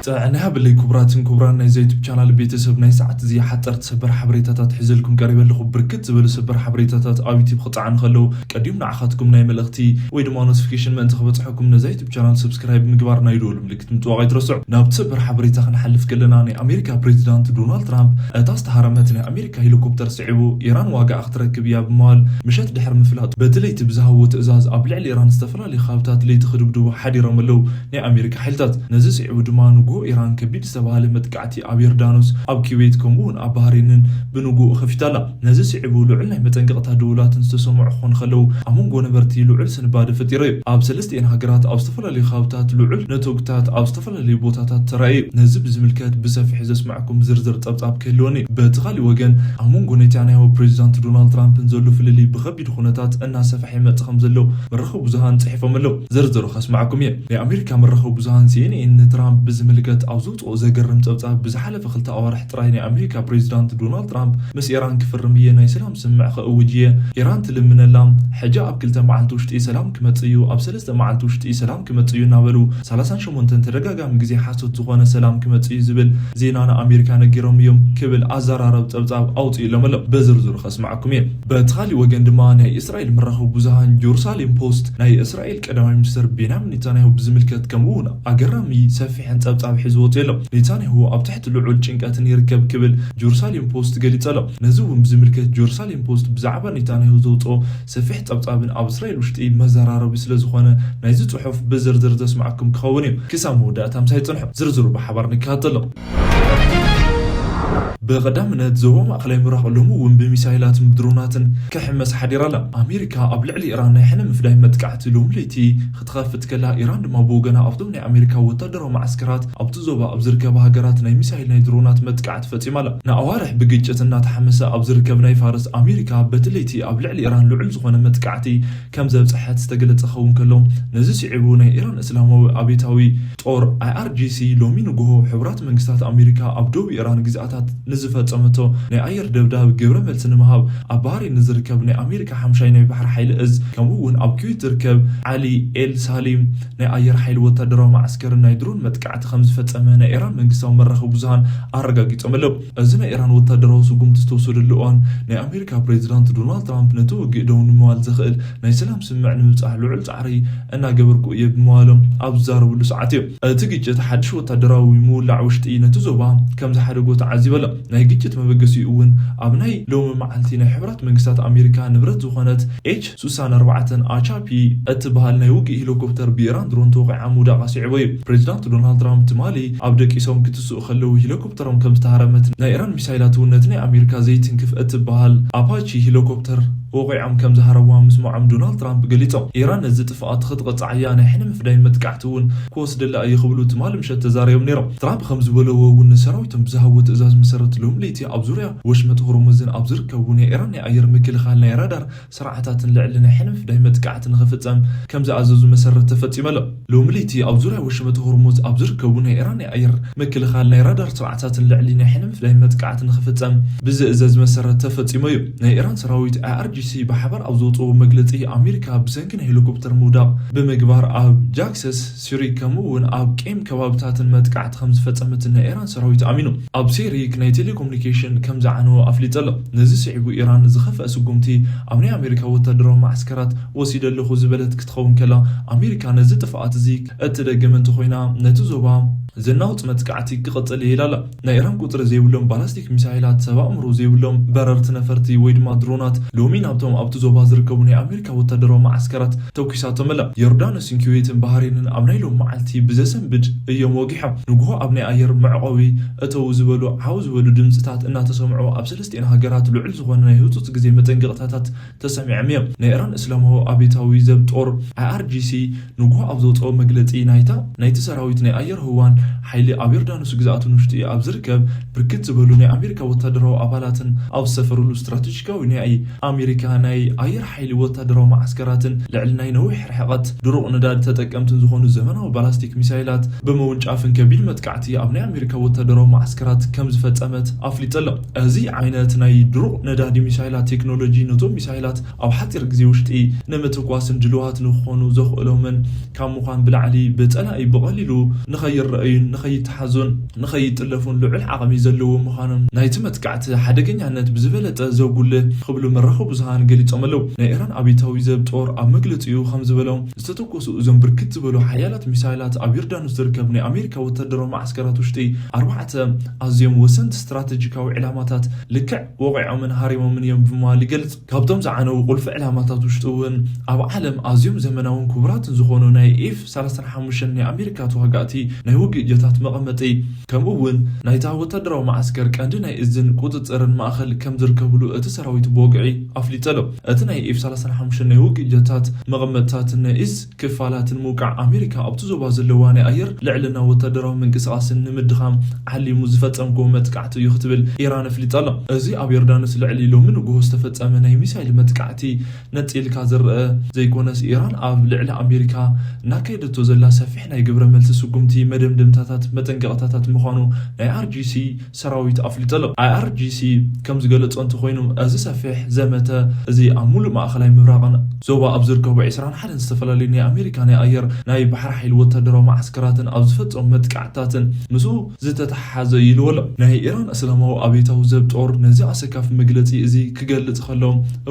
ጥዕና ያብለይ ክቡራትን ክቡራን ናይዛ ዩቱብ ቻናል ቤተሰብ፣ ናይ ሰዓት እዚ ሓፀርቲ ሰበር ሓበሬታታት ሒዘልኩም ቀሪበ ኣለኹ። ብርክት ዝበሉ ሰበር ሓበሬታታት ኣብ ዩቱብ ክፀዓኑ ከለዉ ቀዲም ንዓኻትኩም ናይ መልእኽቲ ወይ ድማ ኖቲፊኬሽን ምእንቲ ክበፅሐኩም ነዛ ዩቱብ ቻናል ሰብስክራይብ ምግባር ናይ ደወል ምልክት ምጥዋቕ ኣይትረስዑ። ናብቲ ሰበር ሓበሬታ ክንሓልፍ ከለና ናይ ኣሜሪካ ፕሬዚዳንት ዶናልድ ትራምፕ እታ ዝተሃረመት ናይ ኣሜሪካ ሄሊኮፕተር ስዒቡ ኢራን ዋጋኣ ክትረክብ እያ ብምባል ምሸት ድሕሪ ምፍላጡ በቲ ለይቲ ብዝሃብዎ ትእዛዝ ኣብ ልዕሊ ኢራን ዝተፈላለዩ ከባብታት ለይቲ ክድብድቡ ሓዲሮም ኣለዉ። ናይ ኣሜሪካ ሓይልታት። ነዚ ስዒቡ ድማ ንግሆ ኢራን ከቢድ ዝተባህለ መጥቃዕቲ ኣብ ዮርዳኖስ፣ ኣብ ኩዌት ከምኡ እውን ኣብ ባህሬንን ብንግሆ ከፊታ ኣላ። ነዚ ስዒቡ ልዑል ናይ መጠንቀቕታ ደወላትን ዝተሰምዑ ክኾኑ ከለዉ ኣብ መንጎ ነበርቲ ልዑል ስንባደ ፈጢሩ እዩ። ኣብ ሰለስቲኤን ሃገራት ኣብ ዝተፈላለዩ ከባብታት ልዑል ነቶግታት ኣብ ዝተፈላለዩ ቦታታት ተራእዩ። ነዚ ብዝምልከት ብሰፊሑ ዘስማዕኩም ዝርዝር ጸብጻብ ክህልወኒ እዩ። በቲ ካሊእ ወገን ኣብ መንጎ ኔታንያሁ ፕሬዚዳንት ዶናልድ ትራምፕን ዘሎ ፍልልይ ብኸቢድ ኩነታት እናሰፍሐ ይመጽእ ከም ዘሎ መራኸቢ ብዙሃን ጽሒፎም ኣለዉ። ዝርዝሩ ከስማዕኩም እየ። ናይ ኣሜሪካ መራኸቢ ብዙሃን ሲኤንኤን ንትራምፕ ብዝምልከት ኣብ ዘውፅኦ ዘገርም ጸብጻብ ብዝሓለፈ ክልተ ኣዋርሕ ጥራይ ናይ ኣሜሪካ ፕሬዚዳንት ዶናልድ ትራምፕ ምስ ኢራን ክፍርም እየ፣ ናይ ሰላም ስምምዕ ከእውጅ እየ፣ ኢራን ትልምነላ፣ ሕጂ ኣብ ክልተ መዓልቲ ውሽጢ ሰላም ክመጽእ እዩ፣ ኣብ ሰለስተ መዓልቲ ውሽጢ ሰላም ክመጽእ እዩ እናበሉ ሰላሳን ሸሞንተን ተደጋጋሚ ግዜ ሓሶት ዝኾነ ሰላም ክመጽእ እዩ ዝብል ዜና ንኣሜሪካ ነጊሮም እዮም ክብል ኣዘራረብ ጸብጻብ ኣውፅእሎም ኣሎ። ብዝርዝሩ ከስማዕኩም እየ። በቲ ካሊእ ወገን ድማ ናይ እስራኤል መራኸቢ ብዙሃን ጀሩሳሌም ፖስት ናይ እስራኤል ቀዳማይ ሚኒስትር ቤንያሚን ኔታንያሁ ብዝምልከት ከምኡ እውን ኣገራሚ ሰፊሕን ጸብጻብ ሒዙ ወፂኡ ኣሎ። ኔታንያሁ ኣብ ትሕቲ ልዑል ጭንቀትን ይርከብ ክብል ጀሩሳሌም ፖስት ገሊጹ ኣሎ። ነዚ እውን ብዝምልከት ጀሩሳሌም ፖስት ብዛዕባ ኔታንያሁ ዘውፅኦ ሰፊሕ ጸብጻብን ኣብ እስራኤል ውሽጢ መዘራረቢ ስለ ዝኾነ ናይዚ ጽሑፍ ብዝርዝር ዘስማዕኩም ክኸውን እዩ። ክሳብ መወዳእታ ምሳይ ጽንሑ፣ ዝርዝሩ ብሓባር ንከታተሎ። ብቐዳምነት ዞባ ማእከላይ ምብራቕ ሎሚ እውን ብሚሳይላትን ብድሮናትን ክሕመስ ሓዲራ ኣላ። ኣሜሪካ ኣብ ልዕሊ ኢራን ናይ ሕነ ምፍዳይ መጥቃዕቲ ሎሚ ለይቲ ክትኸፍት ከላ፣ ኢራን ድማ ብወገና ኣብቶም ናይ ኣሜሪካ ወታደራዊ መዓስከራት ኣብቲ ዞባ ኣብ ዝርከባ ሃገራት ናይ ሚሳይል ናይ ድሮናት መጥቃዕቲ ፈጺማ ኣላ። ንኣዋርሕ ብግጭት እናተሓመሰ ኣብ ዝርከብ ናይ ፋርስ፣ ኣሜሪካ በቲ ለይቲ ኣብ ልዕሊ ኢራን ልዑል ዝኾነ መጥቃዕቲ ከም ዘብጽሐት ዝተገለጸ ክኸውን ከሎ፣ ነዚ ስዒቡ ናይ ኢራን እስላማዊ ኣብዮታዊ ጦር፣ ኣይኣርጂሲ፣ ሎሚ ንግሆ ሕቡራት መንግስታት ኣሜሪካ ኣብ ደቡብ ኢራን ግዝኣታት ንዝፈጸመቶ ናይ ኣየር ደብዳብ ግብረ መልሲ ንምሃብ ኣብ ባህሬን ንዝርከብ ናይ ኣሜሪካ ሓምሻይ ናይ ባሕሪ ሓይሊ እዝ፣ ከምኡ እውን ኣብ ኩዌት ዝርከብ ዓሊ ኤል ሳሊም ናይ ኣየር ሓይሊ ወታደራዊ መዓስከርን ናይ ድሮን መጥቃዕቲ ከም ዝፈጸመ ናይ ኢራን መንግስታዊ መራኸቢ ብዙሃን ኣረጋጊጾም ኣለዉ። እዚ ናይ ኢራን ወታደራዊ ስጉምቲ ዝተወሰደሉ እዋን፣ ናይ ኣሜሪካ ፕሬዚዳንት ዶናልድ ትራምፕ ነቲ ውግእ ደው ንምባል ዘኽእል ናይ ሰላም ስምምዕ ንምብጻሕ ልዑል ጻዕሪ እናገበርኩ እየ ብምባሎም ኣብ ዝዛረብሉ ሰዓት እዩ። እቲ ግጭት ሓድሽ ወታደራዊ ምውላዕ ውሽጢ ነቲ ዞባ ከም ዝሓደጎ ተዓዚቡ ኣሎ። ናይ ግጭት መበገሲኡ እውን ኣብ ናይ ሎሚ መዓልቲ ናይ ሕቡራት መንግስታት ኣሜሪካ ንብረት ዝኾነት ኤች ስሳን ኣርባዕተን ኣቻፒ እትበሃል ናይ ውግእ ሄሊኮፕተር ብኢራን ድሮን ተወቒዓ ምውዳቓ ስዒቡ እዩ። ፕሬዚዳንት ዶናልድ ትራምፕ ትማሊ ኣብ ደቂሶም ክትስኡ ከለዉ ሄሊኮፕተሮም ከም ዝተሃረመት፣ ናይ ኢራን ሚሳይላት እውን ነቲ ናይ ኣሜሪካ ዘይትንክፍ እትበሃል ኣፓቺ ሄሊኮፕተር ወቒዖም ከም ዝሃረምዋ ምስማዖም ዶናልድ ትራምፕ ገሊጾም። ኢራን ነዚ ጥፍኣት ክትቕጻዕ እያ፣ ናይ ሕነ ምፍዳይ መጥቃዕቲ እውን ክወስደላ እዩ ክብሉ ትማሊ ምሸት ተዛሪቦም ነይሮም። ትራምፕ ከም ዝበለዎ እውን ንሰራዊቶም ብዝሃብዎ ትእዛዝ መሰረት ሎሚ ለይቲ ኣብ ዙርያ ወሽመጥ ሆርሙዝን ኣብ ዝርከቡ ናይ ኢራን ናይ ኣየር ምክልኻል ናይ ራዳር ስርዓታትን ልዕሊ ናይ ሕነ ምፍዳይ መጥቃዕቲ ንኽፍጸም ከም ዝኣዘዙ መሰረት ተፈጺሙ ኣሎ። ሎሚ ለይቲ ኣብ ዙርያ ወሽመጥ ሆርሙዝ ኣብ ዝርከቡ ናይ ኢራን ናይ ኣየር ምክልኻል ናይ ራዳር ስርዓታትን ልዕሊ ናይ ሕነ ምፍዳይ መጥቃዕቲ ንኽፍጸም ብዝእዘዝ መሰረት ተፈጺሙ እዩ። ናይ ኢራን ሰራዊት ኣይኣርጂሲ ብሓባር ኣብ ዘውፅኦ መግለጺ፣ ኣሜሪካ ብሰንኪ ናይ ሄሊኮፕተር ምውዳቕ ብምግባር ኣብ ጃክሰስ፣ ሲሪክ ከምኡ እውን ኣብ ቄም ከባብታትን መጥቃዕቲ ከም ዝፈጸመትን ናይ ኢራን ሰራዊት ኣሚኑ። ኣብ ሲሪክ ናይ ቴሌኮሙኒኬሽን ከም ዝዓነወ ኣፍሊጡ ኣሎ። ነዚ ስዒቡ ኢራን ዝኸፍአ ስጉምቲ ኣብ ናይ ኣሜሪካ ወታደራዊ መዓስከራት ወሲደ ኣለኹ ዝበለት ክትኸውን ከላ፣ ኣሜሪካ ነዚ ጥፍኣት እዚ እትደግም እንተኾይና ነቲ ዞባ ዘናውጽ መጥቃዕቲ ክቕጽል እየ ኢላ ኣላ። ናይ ኢራን ቁጽሪ ዘይብሎም ባላስቲክ ሚሳይላት፣ ሰብ ኣእምሮ ዘይብሎም በረርቲ ነፈርቲ ወይ ድማ ድሮናት ሎሚ ናብቶም ኣብቲ ዞባ ዝርከቡ ናይ ኣሜሪካ ወታደራዊ መዓስከራት ተኩሳቶም ኣላ። ዮርዳኖስን ኩዌትን ባህሬንን ኣብ ናይ ሎም መዓልቲ ብዘሰንብድ እዮም ወጊሖም። ንግሆ ኣብ ናይ ኣየር መዕቆቢ እተው ዝበሉ ዓው ዝበሉ ድምፅታት እናተሰምዑ ኣብ ሰለስቲኤን ሃገራት ልዑል ዝኾነ ናይ ህፁፅ ግዜ መጠንቀቕታታት ተሰሚዖም እዮም። ናይ ኢራን እስላማዊ ኣብዮታዊ ዘብ ጦር፣ ኣይኣርጂሲ፣ ንግሆ ኣብ ዘውፅኦ መግለፂ ናይታ ናይቲ ሰራዊት ናይ ኣየር ህዋን ሓይሊ ኣብ ዮርዳኖስ ግዝኣትን ውሽጢ ኣብ ዝርከብ ብርክት ዝበሉ ናይ ኣሜሪካ ወታደራዊ ኣባላትን ኣብ ዝሰፈሩሉ ስትራቴጂካዊ ናይ ኣሜሪካ ናይ ኣየር ሓይሊ ወታደራዊ መዓስከራትን ልዕሊ ናይ ነዊሕ ርሕቐት ድሩቕ ነዳዲ ተጠቀምትን ዝኾኑ ዘመናዊ ባላስቲክ ሚሳይላት ብምውንጫፍን ከቢድ መጥቃዕቲ ኣብ ናይ ኣሜሪካ ወታደራዊ መዓስከራት ከም ዝፈጸመት ኣፍሊጡ ኣሎ። እዚ ዓይነት ናይ ድሩቕ ነዳዲ ሚሳይላት ቴክኖሎጂ ነቶም ሚሳይላት ኣብ ሓፂር ግዜ ውሽጢ ንምትኳስን ድልዋት ንክኾኑ ዘኽእሎምን ካብ ምዃን ብላዕሊ ብጸላኢ ብቐሊሉ ንኸይረኣዩ ንኸይተሓዙን ንኸይጥለፉን ልዑል ዓቕሚ ዘለዎ ምዃኖም ናይቲ መጥቃዕቲ ሓደገኛነት ብዝበለጠ ዘጉልህ ክብሉ መራኸቢ ብዙሃን ገሊጾም ኣለዉ። ናይ ኢራን ኣብዮታዊ ዘብ ጦር ኣብ መግለጺኡ ከም ዝበሎ፣ ዝተተኮሱ እዞም ብርክት ዝበሉ ሓያላት ሚሳይላት ኣብ ዮርዳኖስ ዝርከብ ናይ ኣሜሪካ ወታደራዊ ማዓስከራት ውሽጢ ኣርባዕተ ኣዝዮም ወሰንቲ ስትራተጂካዊ ዕላማታት ልክዕ ወቒዖምን ሃሪሞምን እዮም ብምባል ይገልጽ። ካብቶም ዝዓነዉ ቁልፊ ዕላማታት ውሽጢ እውን ኣብ ዓለም ኣዝዮም ዘመናውን ክቡራትን ዝኾኑ ናይ ኤፍ ሰላሳ ሓሙሽተ ናይ ኣሜሪካ ተዋጋእቲ ናይ ውግእ ጀታት መቐመጢ፣ ከምኡ እውን ናይታ ወታደራዊ መዓስከር ቀንዲ ናይ እዝን ቁጽጽርን ማእኸል ከም ዝርከብሉ እቲ ሰራዊት ብወግዒ ኣፍሊጡ ኣሎ። እቲ ናይ ኤፍ ሰላሳ ሓሙሽተ ናይ ውግእ ጀታት መቐመጥታትን ናይ እዝ ክፋላትን ምውቃዕ ኣሜሪካ ኣብቲ ዞባ ዘለዋ ናይ ኣየር ልዕልና ወታደራዊ ምንቅስቓስን ንምድኻም ዓሊሙ ዝፈጸምክዎ መጥቃዕቲ እዩ ክትብል ኢራን ኣፍሊጣ ኣላ። እዚ ኣብ ዮርዳኖስ ልዕሊ ሎሚ ንግሆ ዝተፈጸመ ናይ ሚሳይል መጥቃዕቲ ነጺልካ ዝረአ ዘይኮነስ፣ ኢራን ኣብ ልዕሊ ኣሜሪካ እናካየደቶ ዘላ ሰፊሕ ናይ ግብረ መልሲ ስጉምቲ መደምደምታታት መጠንቀቕታታት ምዃኑ ናይ ኣር ጂ ሲ ሰራዊት ኣፍሊጡ ኣሎ። ኣይ ኣር ጂ ሲ ከም ዝገለጾ እንተኾይኑ፣ እዚ ሰፊሕ ዘመተ እዚ ኣብ ሙሉእ ማእኸላይ ምብራቕን ዞባ ኣብ ዝርከቡ ዕስራን ሓደን ዝተፈላለዩ ናይ ኣሜሪካ ናይ ኣየር ናይ ባሕሪ ሓይሊ ወታደራዊ መዓስከራትን ኣብ ዝፈጸሙ መጥቃዕትታትን ምስኡ ዝተተሓሓዘ እዩ ኢልዎ ኣሎ። ናይ ኢራን እስላማዊ ኣብዮታዊ ዘብ ጦር ነዚ ኣሰካፊ መግለጺ እዚ ክገልጽ ከሎ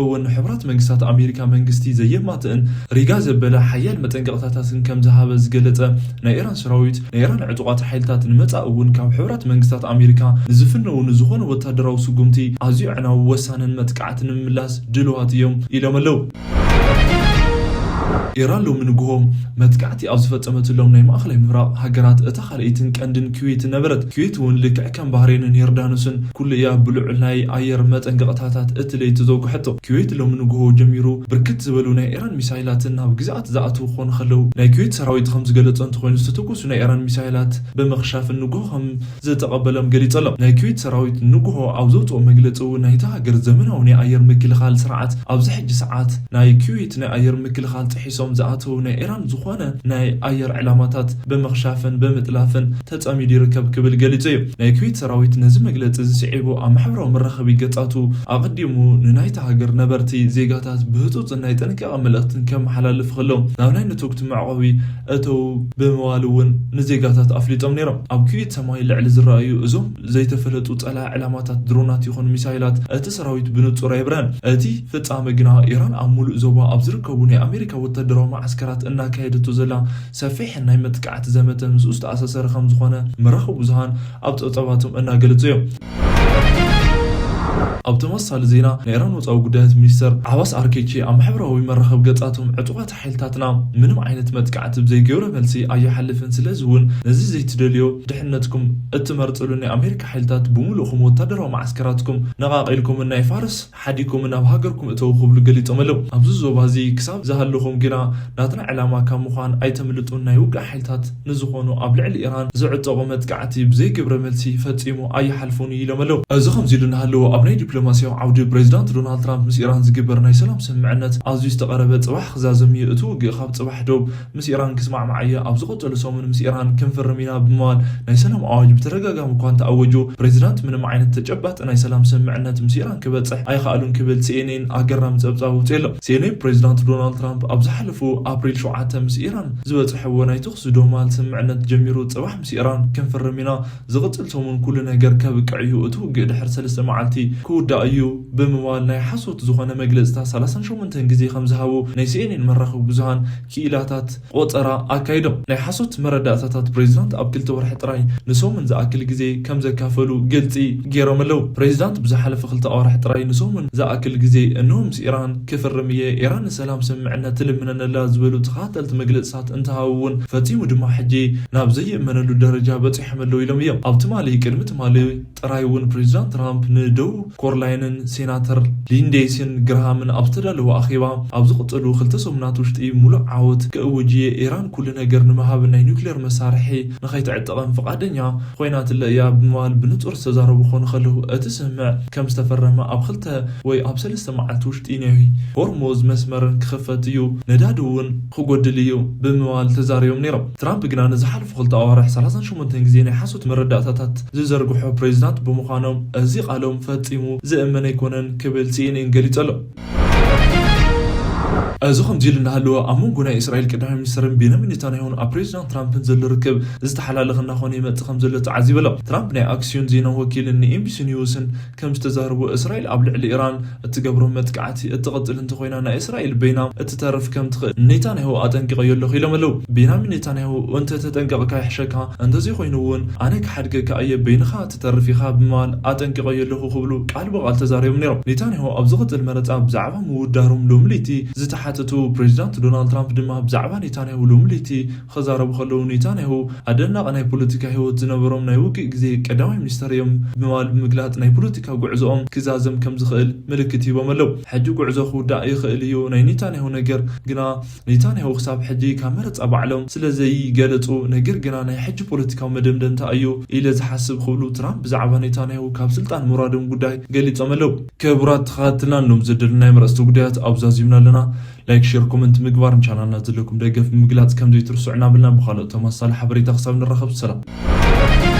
እውን፣ ንሕቡራት መንግስታት ኣሜሪካ መንግስቲ ዘየማትእን ሪጋ ዘበለ ሓያል መጠንቀቕታታትን ከም ዝሃበ ዝገለጸ ናይ ኢራን ሰራዊት፣ ናይ ኢራን ዕጡቓት ሓይልታት ንመጻኢ እውን ካብ ሕቡራት መንግስታት ኣሜሪካ ንዝፍነዉ ንዝኾነ ወታደራዊ ስጉምቲ ኣዝዩ ኣዕናዊ፣ ወሳንን መጥቃዕቲ ንምምላስ ድሉዋት እዮም ኢሎም ኣለዉ። ኢራን ሎሚ ንግሆ መጥቃዕቲ ኣብ ዝፈጸመትሎም ናይ ማእኸላይ ምብራቕ ሃገራት እታ ካልኣይትን ቀንድን ኩዌት ነበረት። ኩዌት እውን ልክዕ ከም ባህሬንን ዮርዳኖስን ኩሉ እያ ብልዑል ናይ ኣየር መጠንቀቕታታት እቲ ለይቲ ዘውግሐቶ። ኩዌት ሎሚ ንግሆ ጀሚሩ ብርክት ዝበሉ ናይ ኢራን ሚሳይላትን ናብ ግዝኣት ዝኣትዉ ክኾኑ ከለዉ፣ ናይ ኩዌት ሰራዊት ከም ዝገለጾ እንተኾይኑ፣ ዝተተኮሱ ናይ ኢራን ሚሳይላት ብምኽሻፍን ንግሆ ከም ዝተቐበሎም ገሊጹ ኣሎ። ናይ ኩዌት ሰራዊት ንግሆ ኣብ ዘውጽኦ መግለጺ እውን፣ ናይታ ሃገር ዘመናዊ ናይ ኣየር ምክልኻል ስርዓት ኣብዚ ሕጂ ሰዓት ናይ ኩዌት ናይ ኣየር ምክልኻል ጥሒሶም ዝኣተዉ ናይ ኢራን ዝኾነ ናይ ኣየር ዕላማታት ብምኽሻፍን ብምጥላፍን ተጸሚዱ ይርከብ ክብል ገሊጹ እዩ። ናይ ኩዌት ሰራዊት ነዚ መግለጺ እዚ ስዒቡ ኣብ ማሕበራዊ መራኸቢ ገጻቱ ኣቐዲሙ ንናይታ ሃገር ነበርቲ ዜጋታት ብህጹጽን ናይ ጥንቃቐ መልእኽትን ከመሓላልፍ ከሎ፣ ናብ ናይ ኔትወርክ መዕቆቢ እተው ብምባል እውን ንዜጋታት ኣፍሊጦም ነይሮም። ኣብ ኩዌት ሰማይ ልዕሊ ዝረኣዩ እዞም ዘይተፈለጡ ጸላኢ ዕላማታት ድሮናት ይኹን ሚሳይላት እቲ ሰራዊት ብንጹር ኣይብረን። እቲ ፍጻመ ግና ኢራን ኣብ ሙሉእ ዞባ ኣብ ዝርከቡ ናይ ኣሜሪካ ወታደራዊ መዓስከራት እናካየደቶ ዘላ ሰፊሕ ናይ መጥቃዕቲ ዘመተ ምስኡ ዝተኣሳሰረ ከም ዝኾነ መራኸቢ ብዙሃን ኣብ ጸብጻባቶም እናገለጹ እዮም። ኣብ ተመሳሳሊ ዜና፣ ናይ ኢራን ወጻኢ ጉዳያት ሚኒስተር ዓባስ ኣርኬቺ ኣብ ማሕበራዊ መራኸቢ ገጻቶም፣ ዕጡቓት ሓይልታትና ምንም ዓይነት መጥቃዕቲ ብዘይ ግብረ መልሲ ኣይሓልፍን፣ ስለዚ እውን ነዚ ዘይትደልዮ ድሕነትኩም እትመርጽሉ ናይ ኣሜሪካ ሓይልታት ብምሉእኩም ወታደራዊ መዓስከራትኩም ነቓቒልኩምን ናይ ፋርስ ሓዲግኩምን ናብ ሃገርኩም እተው ክብሉ ገሊጾም ኣለዉ። ኣብዚ ዞባ እዚ ክሳብ ዝሃለኹም ግና ናትና ዕላማ ካብ ምዃን ኣይተምልጡን፣ ናይ ውግእ ሓይልታት ንዝኾኑ ኣብ ልዕሊ ኢራን ዝዕጠቑ መጥቃዕቲ ብዘይ ግብረ መልሲ ፈጺሙ ኣይሓልፉን እዩ ኢሎም ኣለዉ። እዚ ከምዚ ኢሉ እናሃለወ፣ ኣብ ናይ ዲፕሎማስያዊ ዓውዲ ፕሬዚዳንት ዶናልድ ትራምፕ ምስ ኢራን ዝግበር ናይ ሰላም ስምምዕነት ኣዝዩ ዝተቐረበ፣ ጽባሕ ክዛዘም እዩ፣ እቲ ውግእ ካብ ጽባሕ ዶብ ምስ ኢራን ክስማዕማዕ እየ፣ ኣብ ዝቐጸሉ ሰሙን ምስ ኢራን ክንፍርም ኢና ብምባል ናይ ሰላም ኣዋጅ ብተደጋጋሚ እኳ እንተኣወጁ፣ ፕሬዚዳንት ምንም ዓይነት ተጨባጢ ናይ ሰላም ስምምዕነት ምስ ኢራን ክበጽሕ ኣይኸኣሉን ክብል ሲ ኤን ኤን ኣገራሚ ጸብጻብ ኣውጺኡ ኣሎ። ሲ ኤን ኤን ፕሬዚዳንት ዶናልድ ትራምፕ ኣብ ዝሓለፉ ኣፕሪል ሸውዓተ ምስ ኢራን ዝበጽሕዎ ናይ ተኹሲ ዶማል ስምምዕነት ጀሚሩ፣ ጽባሕ ምስ ኢራን ክንፍርም ኢና፣ ዝቕጽል ሰሙን ኩሉ ነገር ከብቅዕ እዩ፣ እቲ ውግእ ድሕሪ ሰለስተ መዓልቲ ክውዳእ እዩ ብምባል ናይ ሓሶት ዝኾነ መግለጽታት ሰላሳን ሸሞንተን ግዜ ከም ዝሃቡ ናይ ሲ ኤን ኤን መራኸቢ ብዙሃን ክኢላታት ቆጸራ ኣካይዶም። ናይ ሓሶት መረዳእታታት ፕሬዚዳንት ኣብ ክልተ ወርሒ ጥራይ ንሰሙን ዝኣክል ግዜ ከም ዘካፈሉ ግልጺ ገይሮም ኣለዉ። ፕሬዚዳንት ብዝሓለፈ ክልተ ኣዋርሕ ጥራይ ንሰሙን ዝኣክል ግዜ እንሆ ምስ ኢራን ክፍርም እየ፣ ኢራን ንሰላም ስምምዕነት ትልምነና ኣላ ዝበሉ ተኸታተልቲ መግለጽታት እንተሃቡ እውን፣ ፈጺሙ ድማ ሕጂ ናብ ዘይእመነሉ ደረጃ በጺሖም ኣለዉ ኢሎም እዮም። ኣብ ትማሊ፣ ቅድሚ ትማሊ ጥራይ እውን ፕሬዚዳንት ትራምፕ ንደቡብ ኮርላይንን ሴናተር ሊንዴይስን ግርሃምን ኣብ ዝተዳለወ ኣኼባ፣ ኣብ ዝቕጽሉ ክልተ ሰሙናት ውሽጢ ሙሉእ ዓወት ክእውጅ እየ፣ ኢራን ኩሉ ነገር ንምሃብን ናይ ኒውክሌር መሳርሒ ንኸይትዕጠቕን ፍቓደኛ ኮይናትለ እያ ብምባል ብንጹር ዝተዛረቡ ክኾኑ ከለዉ፣ እቲ ስምምዕ ከም ዝተፈረመ ኣብ ክልተ ወይ ኣብ ሰለስተ መዓልቲ ውሽጢ ናይ ሆርሙዝ መስመርን ክኽፈት እዩ፣ ነዳዲ እውን ክጎድል እዩ ብምባል ተዛሪቦም ነይሮም። ትራምፕ ግና ንዝሓለፉ ክልተ ኣዋርሕ ሰላሳን ሸሞንተን ግዜ ናይ ሓሶት መረዳእታታት ዝዘርግሑ ፕሬዚዳንት ብምዃኖም፣ እዚ ቃሎም ፈጺሙ ዝእመን ኣይኮነን ክብል ሲ ኤን ኤን ገሊጹ ኣሎ። እዚ ከምዚ ኢሉ እናሃለወ፣ ኣብ መንጎ ናይ እስራኤል ቀዳማይ ሚኒስትርን ቤንያሚን ኔታንያሁን ኣብ ፕሬዚዳንት ትራምፕን ዘሎ ርክብ ዝተሓላለኸ እናኾነ ይመጽእ ከም ዘሎ ተዓዚቡ ኣሎ። ትራምፕ ናይ ኣክሲዮን ዜና ወኪልን ንኤምቢሲ ኒውስን ከም ዝተዛረቡ፣ እስራኤል ኣብ ልዕሊ ኢራን እትገብሮ መጥቃዕቲ እትቕጽል እንተኾይና፣ ናይ እስራኤል በይና እትተርፍ ከም ትኽእል ኔታንያሁ ኣጠንቂቐዮ ኣለኹ ኢሎም ኣለዉ። ቤንያሚን ኔታንያሁ፣ "እንተተጠንቀቕካ ይሕሸካ፣ እንተዘይኮይኑ እውን ኣነ ክሓድገካ እየ፣ በይንኻ ትተርፍ ኢኻ" ብምባል ኣጠንቂቐዮ ኣለኹ ክብሉ ቃል ብቓል ተዛሪቦም ነይሮም። ኔታንያሁ ኣብ ዝቕጽል መረጻ ብዛዕባ ምውዳሮም ሎሚ ለይቲ ዝተሓተቱ ፕሬዚዳንት ዶናልድ ትራምፕ ድማ ብዛዕባ ኔታንያሁ ሎሚ ለይቲ ክዛረቡ ከለዉ፣ ኔታንያሁ ኣደናቂ ናይ ፖለቲካ ህይወት ዝነበሮም ናይ ውግእ ግዜ ቀዳማይ ሚኒስተር እዮም ብምባል ብምግላጽ፣ ናይ ፖለቲካ ጉዕዞኦም ክዛዘም ከም ዝኽእል ምልክት ሂቦም ኣለዉ። "ሕጂ ጉዕዞ ክውዳእ ይኽእል እዩ፣ ናይ ኔታንያሁ ነገር ግና፣ ኔታንያሁ ክሳብ ሕጂ ካብ መረጻ ባዕሎም ስለ ዘይገለጹ፣ ነገር ግና ናይ ሕጂ ፖለቲካዊ መደምደምታ እዩ ኢለ ዝሓስብ" ክብሉ ትራምፕ ብዛዕባ ኔታንያሁ ካብ ስልጣን ምውራዶም ጉዳይ ገሊጾም ኣለዉ። ክቡራት ተኸታተልትና፣ ሎም ዘደልና ናይ መረጽቲ ጉዳያት ኣብዛ ዚምና ኣለና። ላይክ፣ ሼር፣ ኮመንት ምግባር፣ ንቻናልና ዘለኩም ደገፍ ምግላጽ ከም ዘይትርስዑ እናበልና፣ ብኻልኦት ተመሳሳሊ ሓበሬታ ክሳብ ንራኸብ፣ ሰላም።